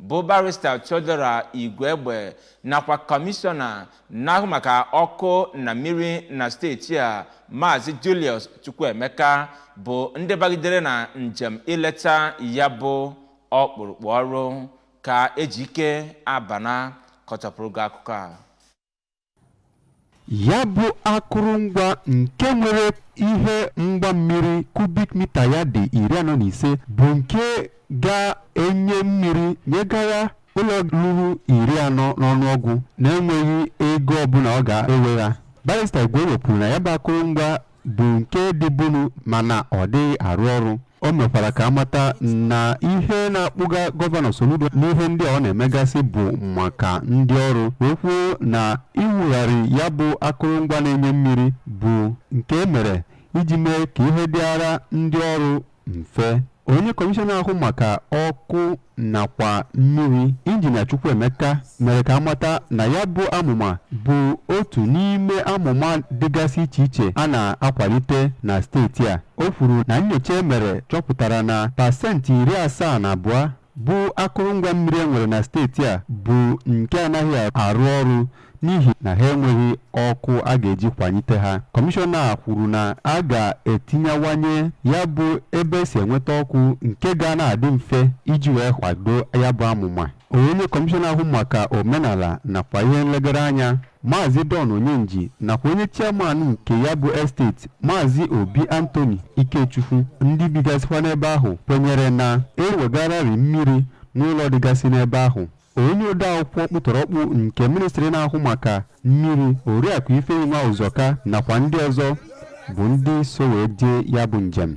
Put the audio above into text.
Bụ Barịsta Theodora Igwegbe nakwa Kọmishọna na-ahụ maka ọkụ na mmiri na steeti a, Maazị Julius Chukwuemeka, bụ ndị bagidere na njem ileta ya bụ ọkpụrụkpụ ọrụ. Ka Ejike Abana kọchapụrụ gị akụkọ a. Ya bụ akụrụngwa nke nwere ihe mgba mmiri kubik mita ya dị 45 bụ nke ga-enye mmiri nyegara ụlọ ruru 40 n'ọnụọgụ na-enweghị ego ọbụla ọ ga-ewe ha. Barịsta Igwegbe kwuru na ya bụ akụrụngwa bụ nke dịbunu mana ọ dịghị arụ ọrụ. O mekwara ka amata na ihe na-akpụga Gọvanọ Soludo n'ihe ndị a ọ na-emegasị bụ maka ndị ọrụ, wee kwuo na iwugharị ya bụ akụrụngwa na-enye mmiri bụ nke e mere iji mee ka ihe dịara ndị ọrụ mfe. Onye kọmishọna ahụ maka ọkụ nakwa mmiri, Injinia Chukwuemeka, mere ka amata na ya bụ amụma bụ otu n'ime amụma dịgasị iche iche a na-akwalite na steeti a. O kwuru na nyocha e mere chọpụtara na 72% bụ akụrụngwa mmiri e nwere na steeti a bụ nke anaghị arụ ọrụ n'ihi na ha enweghị ọkụ a ga-eji kwalite ha. Kọmishọna a kwuru na a ga-etinyewanye ya bụ ebe esi enweta ọkụ nke ga na-adị mfe iji wee kwado ya bụ amụma. Onye kọmishọna ahụ maka omenala nakwa ihe nlegara anya, Maazị Don Onyenji, nakwa onye chairman nke ya bụ estate, Maazị Obi Anthony Ikechukwu, ndị bigasịkwa n'ebe ahụ kwenyere na ewegararị mmiri n'ụlọ dịgasị n'ebe ahụ. Onye odeakwụkwọ kpụtọrọkpụ nke ministri na-ahụ maka mmiri, Oriakụ Ifeyinwa Ụzọka, nakwa ndị ọzọ bụ ndị so wee jee ya bụ njem.